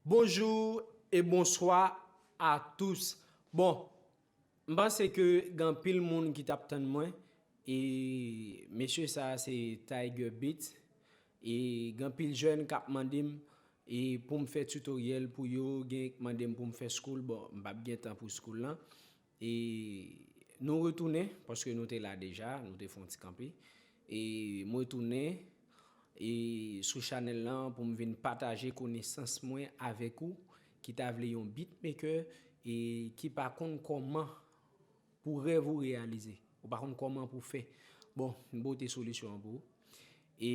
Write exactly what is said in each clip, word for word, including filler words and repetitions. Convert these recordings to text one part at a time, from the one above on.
Bonjou e bonswa a tous. Bon, m panse ke gen anpil moun ki t ap tann mwen, e mesye sa a se Tiger Beats, e gen anpil jèn k ap mande m e pou m fè tutoriel pou yo, gen k mande m pou m fè school, bon, m p ap gen tan pou school lan. E nou retounen, paske nou te la deja, nou te fè yon ti kanpe. E m retounen e sou chanèl lan pou m vin pataje konesans mwen avèk ou ki ta vle yon beatmaker e ki pa konn kòman pou rèv ou reyalize. Ou pa konn kòman pou fè. Bon, m pote solisyon an pou ou. E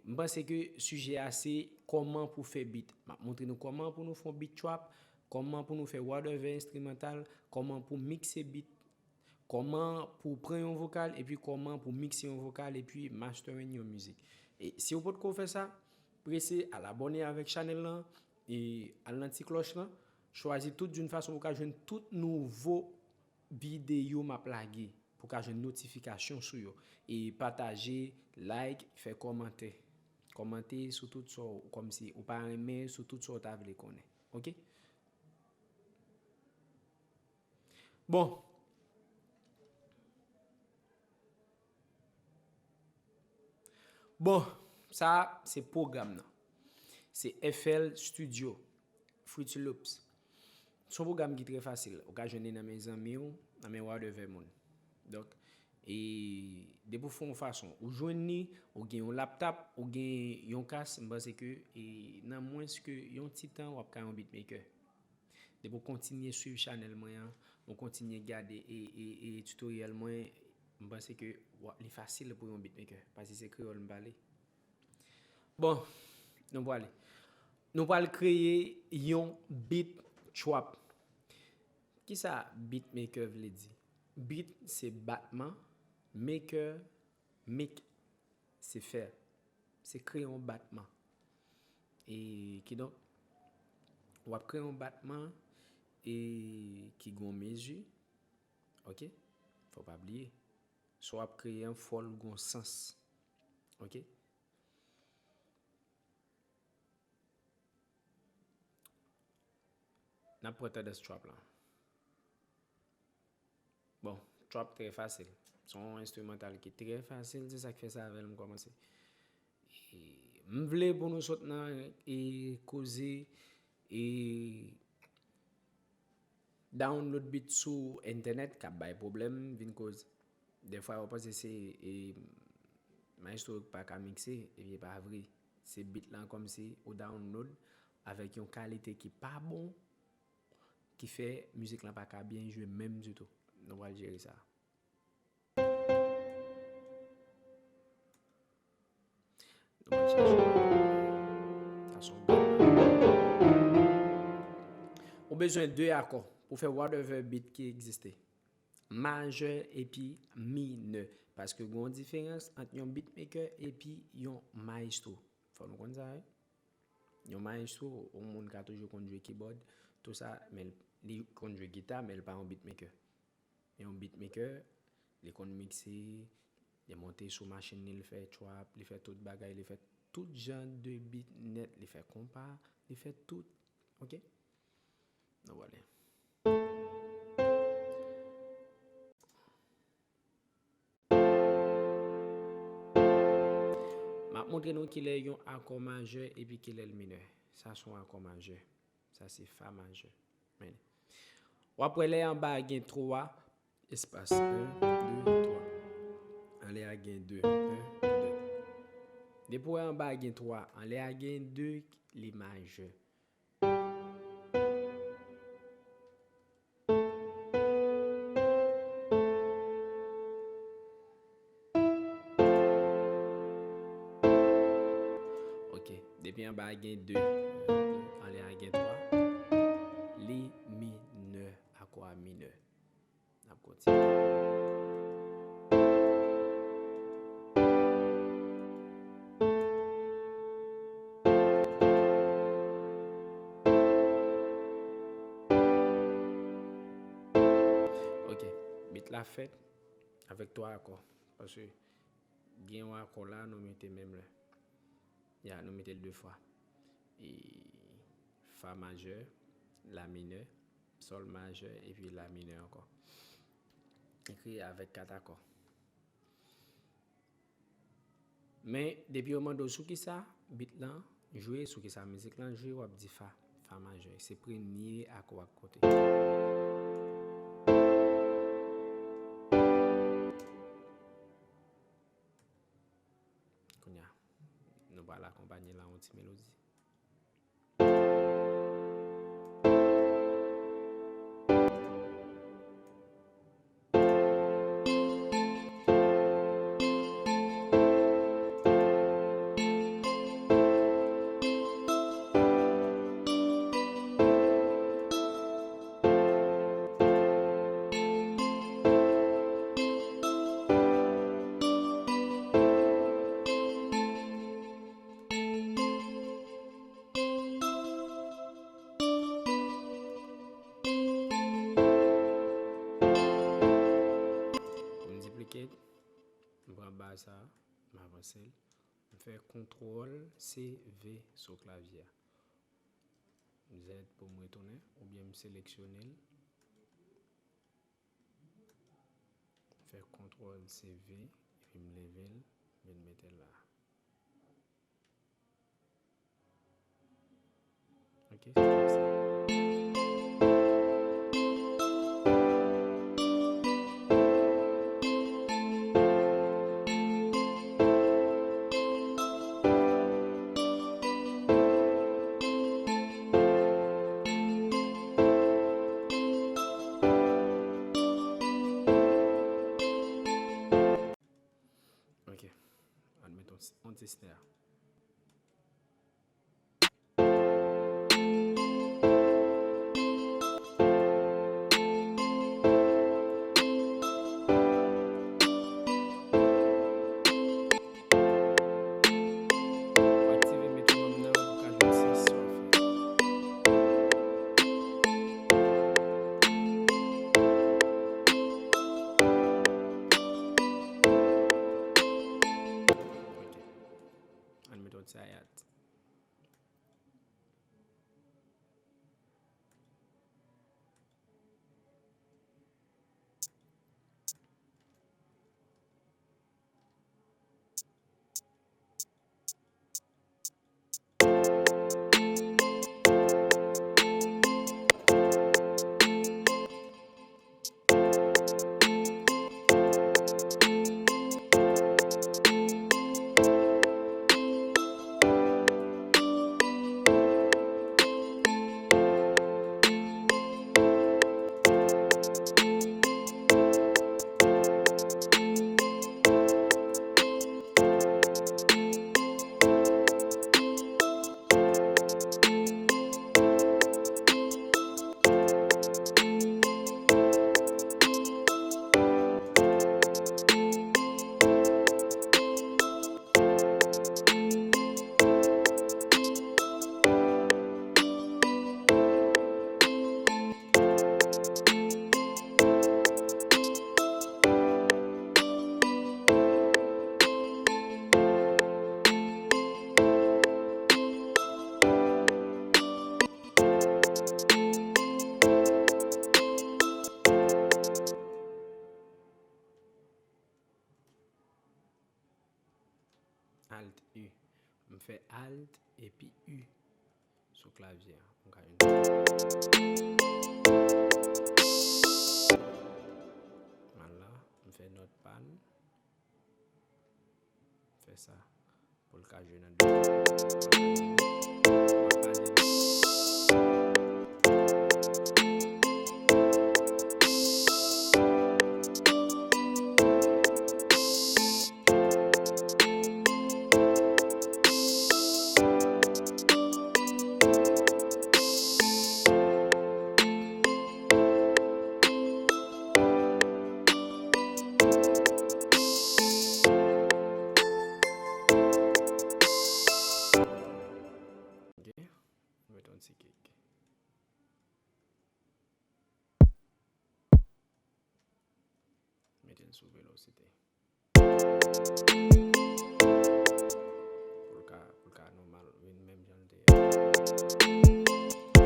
m panse ke sijè a se kòman pou fè beat. M ap montre nou kòman pou nou fè yon beat trap, kòman pou nou fè whatever enstrimantal, kòman pou mikse beat, kòman pou pran yon vokal, epi kòman pou mikse yon vokal, epi mastering yon mizik. E si w potko fè sa, prese al abòne avèk chanèl lan, e al nan ti klòch lan, chwazi tout d'une façon pou w ka jwenn tout nouvo videyo m ap lage, pou w ka jwenn notifikasyon sou yo. E pataje, like, fè kòmantè. Kòmante sou tout sa w, kòmsi ou pa renmen, sou tout sa w ta vle konnen. Oke? Bon. Bon, sa a se pwogram nan. Se F L Studio, Fruity Loops. Se yon pwogram ki trè fasil. Ou ka jwenn li nan men zanmi w, nan men whatever moun. Donk, e depi w fè yon fason, ou jwenn li, ou gen yon laptop, ou gen yon kas, m panse ke e nan mwens ke yon ti tan, w ap ka yon beatmaker. Depi w kontinye swiv chanèl mwen an, ou kontinye gade e, e, e tutoriel mwen, m panse ke w ap, li fasil pou yon beatmaker, paske se kreyòl m pale. Bon, nou prale. Nou pral kreye yon beat trap. Kisa beatmaker vle di? Beat se batman, maker, make se fè. Se kreye yon batman. E kidonk, w ap kreye yon batman e ki gen yon mezi, oke? Fò w pa bliye. Sa w ap kreye an, fò l gen yon sans. Oke? N ap pran tandans trap lan. Bon, trap trè fasil. Se yon enstrimantal ki trè fasil, se sa k fè se avè l m kòmanse. E m vle pou nou sot nan e koze e download beat sou entènèt k ap bay pwoblèm, vin koz dèfwa yo panse se e, maestro yo k pa ka mikse, epi e pa vre. Se beat lan kòmsi ou download avèk yon kalite ki pa bon, ki fè mizik lan pa ka byen jwe menm ditou. Nou pral jere sa. Nou pral chache. Sa se yon beat. Ou bezwen de akò pou fè whatever beat ki egziste. Majè epi minè. Paske gen yon diferans ant yon beatmaker epi yon maestro. Fò nou konn sa, wi. Yon maestro, yon moun ka toujou konn jwe keyboard, tou sa, men li konn jwe gita, men li pa yon beatmaker. Men yon beatmaker, li konn mikse, li monte sou machin li, li fè trap, li fè tout bagay, li fè tout jan de beat nèt, li fè konpa, li fè tout. Oke? Nou prale. M ap montre nou kilè yon akò majè epi kilè l minè. Sa se yon akò majè. Sa se fa majè. Men. W ap wè lè anba a gen twa, espas, en, de, twa. Anlè a gen de, en, de. Depi w wè anba a gen twa, anlè a gen de, li majè. Ok, depi anba a gen de, anlè a gen twa, li minè, akò a minè. N ap kontinye. Ok, beat la fèt avèk twa akò. Paske gen yon akò la, nou mete menm lè. Ya, nou mete l de fwa. E, fa majè, la minè, sòl majè, epi la minè ankò. Li kreye avèk kat akò. Men, depi yo mande w sou kisa beat lan jwe, sou kisa mizik lan jwe, w ap di fa, fa majè. Se premye akò ak kote. Kounye a, nou pral akonpanye l ak yon ti melodi. Pou m diplike, m pran ba sa, m avanse l, m fè kontwòl C V sou klavye a. Z pou m retounen, oubyen m seleksyone l. M fè kontwòl C V, epi m leve l, vin mete l la. Ok, se sa. Ok. Ann met on, on ti snare. Aktive metwonòm nan pou ka jwenn sans sa w fè. Ok. Ann met on ti ayat. Alt U. M fè Alt epi U sou klavye a. M ka jwenn. Vwala, m fè nòt pa l. Fè sa. Pou l ka jwe nan do. Ok, nou mete yon ti kick. Mete l sou velosite. Pou l ka, pou l ka nòmal, vin menm jan l te ye a.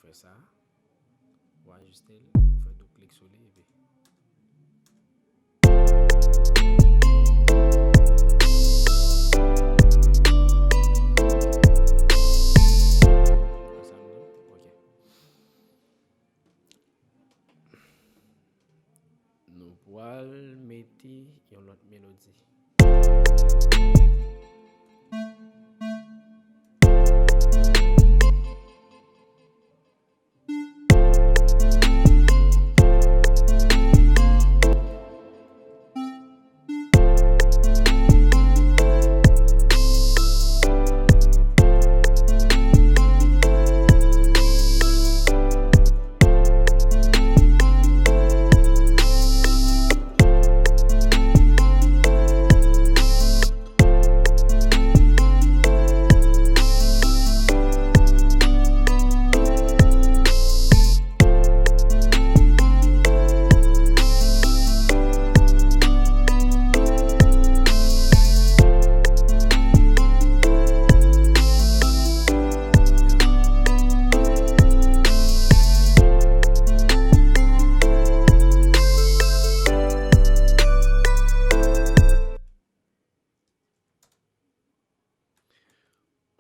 Fè sa. Ou ajiste l, ou fè doub klik sou li, epi. Wè sa m di? Ok. Nou pral mete yon lòt melodi.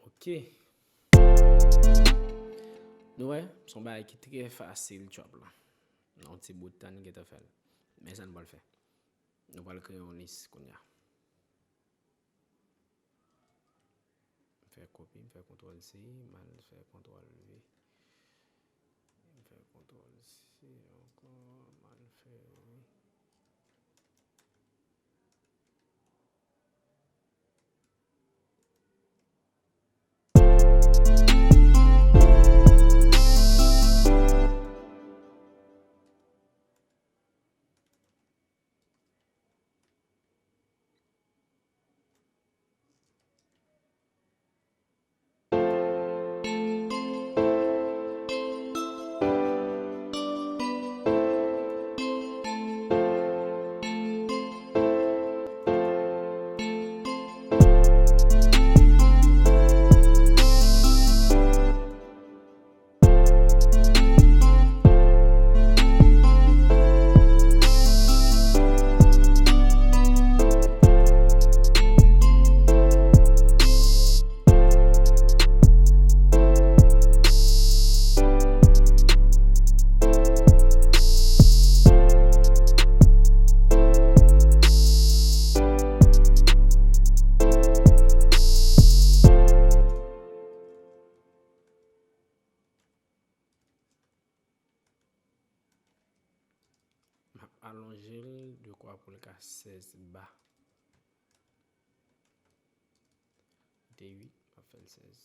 Ok. Nou wè, se yon bagay ki trè fasil, trap la. Nan yon ti bout tan, nou gentan fè l. Men sa n pral fè. Nou pral kreye yon lis kounye a. M fè kopi, m fè kontwòl C, m al fè kontwòl V. M fè kontwòl C ankò, m al fè V. M ap alonje l dekwa pou l ka sèz ba. Li te uit, m ap fè l sèz.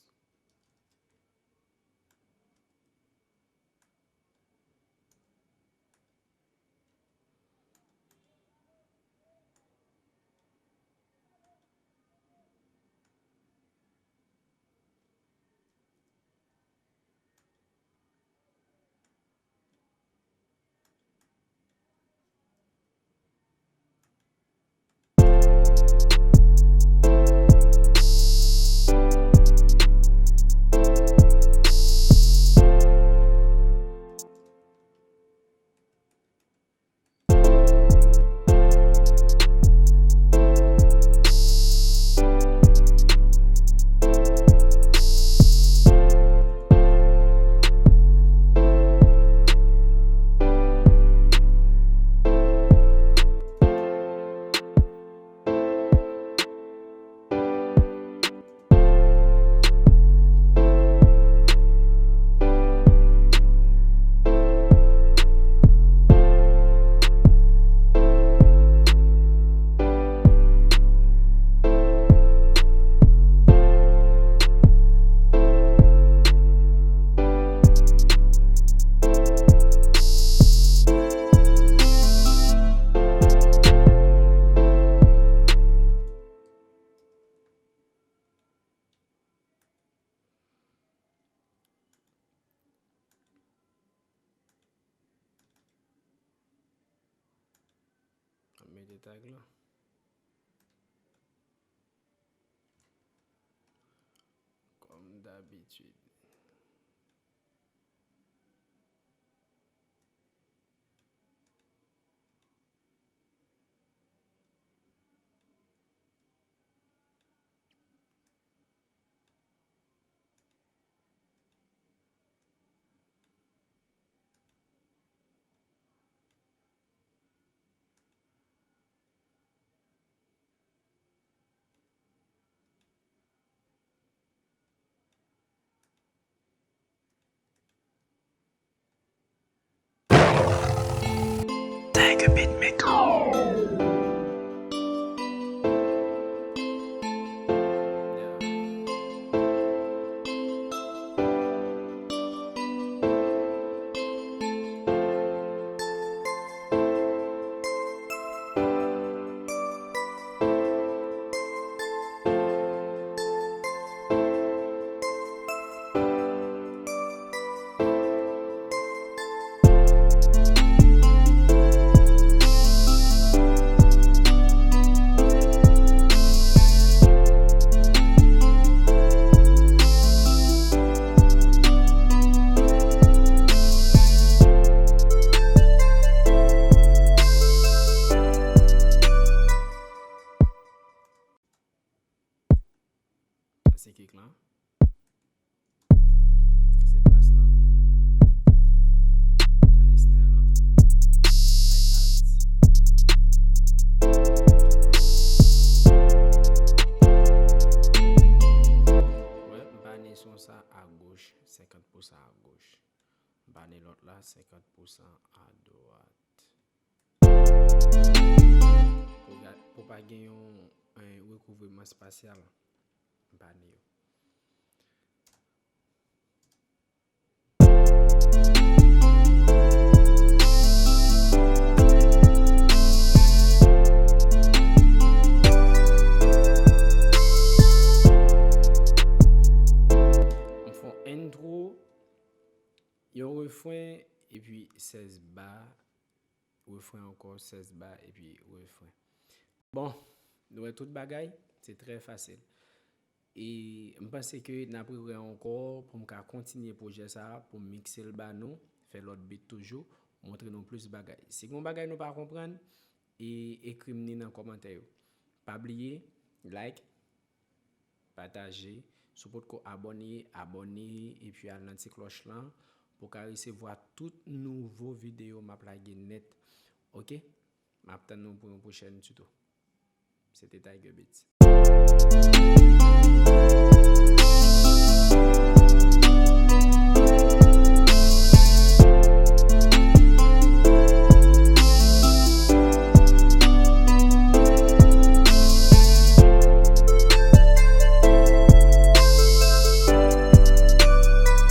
Mete tag la. Kòm dabitid. Beatmaker. Sa se kick lan. Sa se bass lan. Sa se snare lan. Hi-hats. Wè, m pa ni son sa agoch, senkant pou san agoch. M pa ni lòt la, senkant pou san adwat. Pou ga-, pou pa gen yon, yon rekouvriman espasyal, m pa ni yo. M fè yon intro, yon refren, epi sèz ba, refren ankò, sèz ba, epi refren. Bon, nou wè tout bagay, se trè fasil. E m panse ke n ap rewè ankò pou m ka kontinye pwojè sa a, pou m mikse l ba nou, fè lòt beat toujou, montre nou plis bagay. Si gen yon bagay nou pa konprann, e ekri m ni nan kòmantè yo. Pa bliye, like, pataje. Si w potko abòne, abòne, epi al nan ti klòch lan pou w ka resevwa tout nouvo videyo m ap lage nèt. Oke? M ap tann nou pou yon pwochèn tuto. Se te Tiger Beats.